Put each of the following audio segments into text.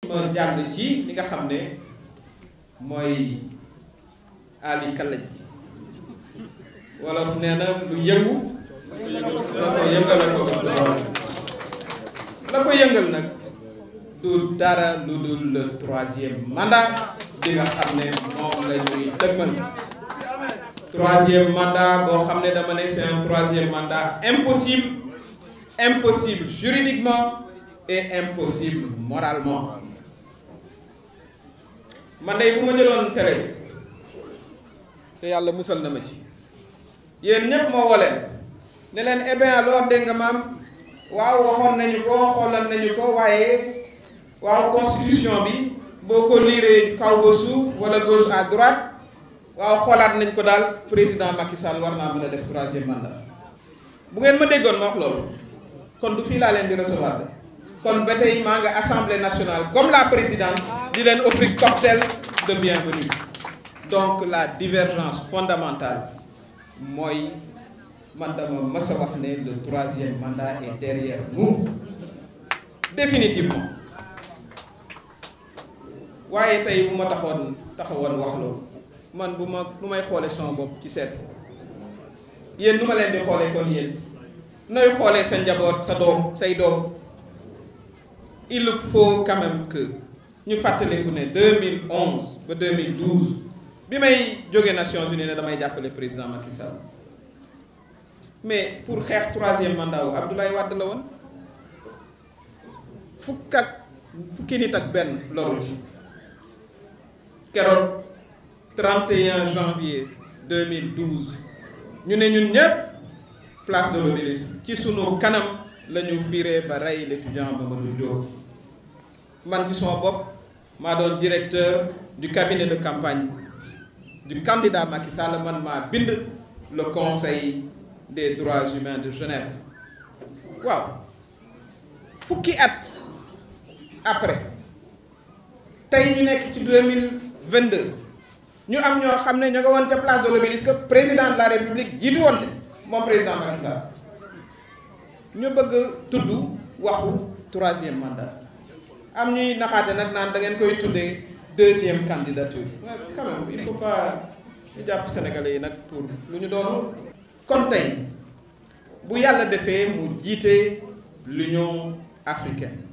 ma jàll ci li nga xam ne mooy Ali Kalaj wolof nee na lu yëngu la ko yëngal nag du dara lu dul le 3e mandat bi nga xam ne moom la ñuy dëgmal 3e mandat boo xam ne dama ne c'est un 3e mandat impossible juridiquement et impossible moralement. man de bu ma jëloon télé bi te yàlla musal na ma ci yéen ñëpp moo woleen ne leen eh bien alors dégg nga maam waaw waxoon nañu ko xoolal nañu ko waaye waaw constitution bi boo ko liiree kaw ba suuf wala gauche à droite waaw xoolaat nañ ko daal président Macky Sall war naa mën a def 3e mandat. bu ngeen ma déggoon ma wax loolu kon du fii laa leen di recevoir de kon ba tey maa nga assemblée nationale comme la présidente di leen offrir cocktail de bienvenue. Donc la divergence fondamentale mooy man dama mës a wax ne le 3e mandat est derrière nous définitivement waaye tey bu ma taxawoon wax loolu man bu may xoolee sama bopp ci seet yéen nu ma leen di xoolee kon yéen nooy xoolee sa njaboot sa doom say doom. Il faut quand même que ñu fàttaliku ne 2011 ba 2012 bi may jógee Nations Unies ne damay jàppale président Macky Sall mais pour xeex 3e mandat wu Abdoulaye Wade la woon fukki nit ak benn loru ci keroog 31 janvier 2012 ñu ne ñun ñëpp place de l'Obélisque ci sunu kanam la ñu firé ba rey l'étudiant Mamadou Diop man ci sama bopp maa doon directeur du cabinet de campagne du candidat Macky Sall man maa bind le conseil des droits humains de Genève waaw fukki at après tey ñu nekk ci 2022 ñu am ñoo xam ne ña nga woon ca place de l'Obélisque président de la République jiitu woon te moom président Macky Sall ñu bëgg tudd waxu 3e mandat am ñuy naxaate nag naan da ngeen koy tuddee 2e candidature quand même il faut pas ñu jàpp sénégalais yi nag pour lu ñu doon. kon tey bu yàlla defee mu jiite l'Union africaine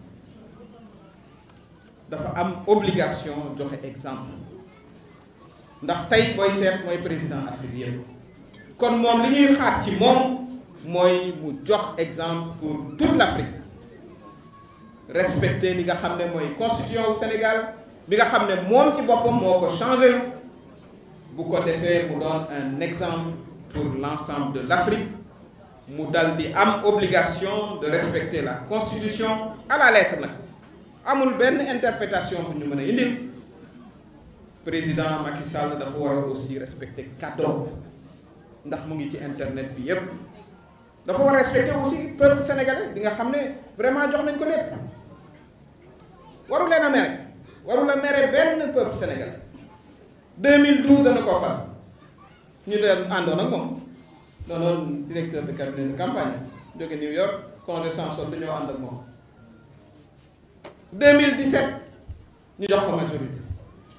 dafa am obligation joxe exemple ndax tey booy seet mooy président Afrique yëpp kon moom li ñuy xaar ci moom mooy mu jox exemple pour toute l'Afrique respecter li nga xam ne mooy constitution au Sénégal bi nga xam ne moom ci boppam moo ko changé bu ko defee mu doon un exemple pour l'ensemble de l'Afrique mu dal di am obligation de respecter la constitution à la lettre nag amul benn interprétation bu ñu mën a indil président Macky Sall dafa war a aussi respecter kàddoom ndax mu ngi ci internet bi yépp dafa war a respecter aussi peuple sénégalais bi nga xam ne vraiment jox nañ ko lépp waru leen a mere waru la mere benn peuple sénégalais 2012 dana ko fal ñu dem àndoon ak moom doonoon directeur de cabinet de campagne jóge New York congé sans solde ñoo ànd ak moom 2017 ñu jox ko majorité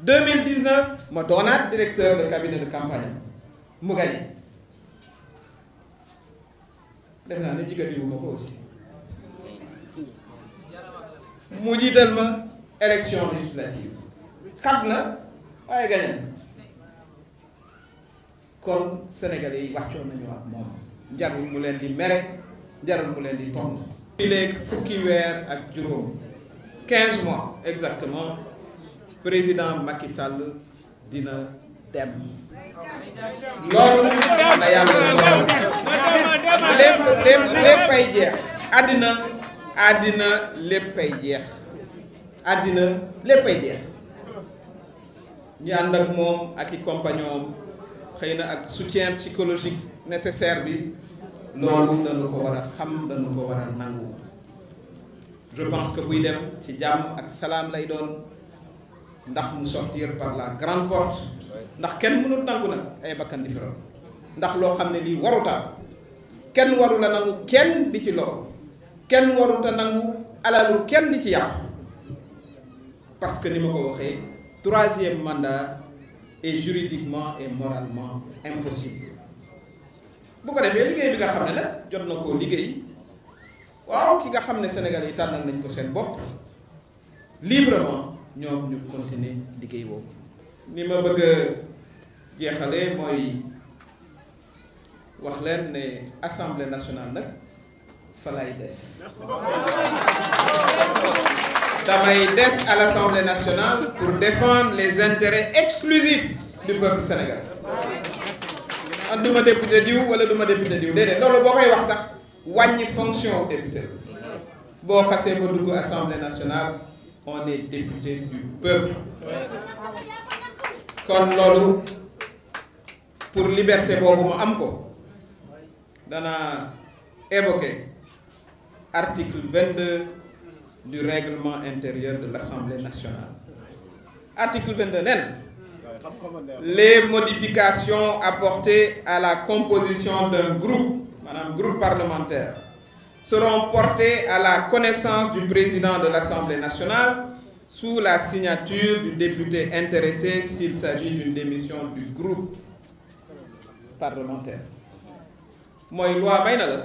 2019 ma doonaat directeur de cabinet de campagne mu gagné def naa ne jigéen yu ma ko aussi mu jiital ma élection législative xat na waaye gagné kon sénégalais yi wàccoon nañu ak moom jarul mu leen di mere jarul mu leen di tong fii léegi fukki weer ak juróom 15 mois exactement président Macky Sall dina dem loolu na yàlla dogal léppay jeex àddina léppay jeex àddina léppay jeex ñu ànd ak moom ak i compagnon xëy na ak soutien psychologique nécessaire bi loolu dañu ko war a xam dañu ko war a nangu je pense que buy dem ci jàmm ak salaam lay doon ndax mu sortir par la grande porte ndax kenn mënul nangu nag ay bakkan di fi rot ndax loo xam ne lii waruta kenn waru la nangu kenn di ci lor kenn waruta nangu alalu kenn di ci yàqu parce que ni ma ko waxee troisième mandat est juridiquement et moralement impossible. bu ko defee liggéey bi nga xam ne nag jot na koo liggéey waaw ki nga xam ne Sénégal yi tànnal nañ ko seen bopp librement ñoom ñu continuer liggéey boobu. ni ma bëgg a jeexalee mooy wax leen ne assemblée nationale nag fa lay des. damay des à l'Assemblée nationale pour défendre les intérêts exclusifs du peuple sénégalais. man du ma député diw wala du ma député diw déedéet loolu boo koy wax sax wàññi fonction député boo xasee ba dugg Assemblée nationale on est député du peuple. kon loolu pour liberté boobu mu am ko dana évoquer article 22 du règlement intérieur de l'Assemblée nationale. Article 22 nen les modifications apportées à la composition d'un groupe, maanaam groupe parlementaire, seront portées à la connaissance du président de l'Assemblée nationale sous la signature du député intéressé s'il s'agit d'une démission du groupe parlementaire. mooy loi may na la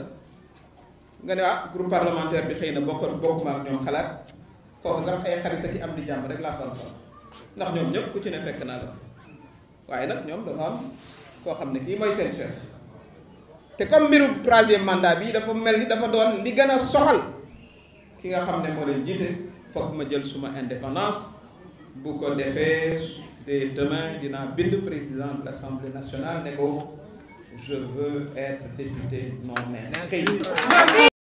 nga ne groupe parlementaire bi xëy na bokkuma ak ñoom xalaat kooku sax ay xarit ak am di jàmm rek laa fa ndax ñoom ñëpp ku ci ne fekk naa la waaye nag ñoom dafa am koo xam ne kii mooy seen chef te comme mbiru troisième mandat bi dafa mel ni dafa doon li gën a soxal ki nga xam ne moo leen jiite foog ma jël suma indépendance bu ko defee de demain dinaa bind président de l'Assemblée nationale ne ko je veux être député non inscrit.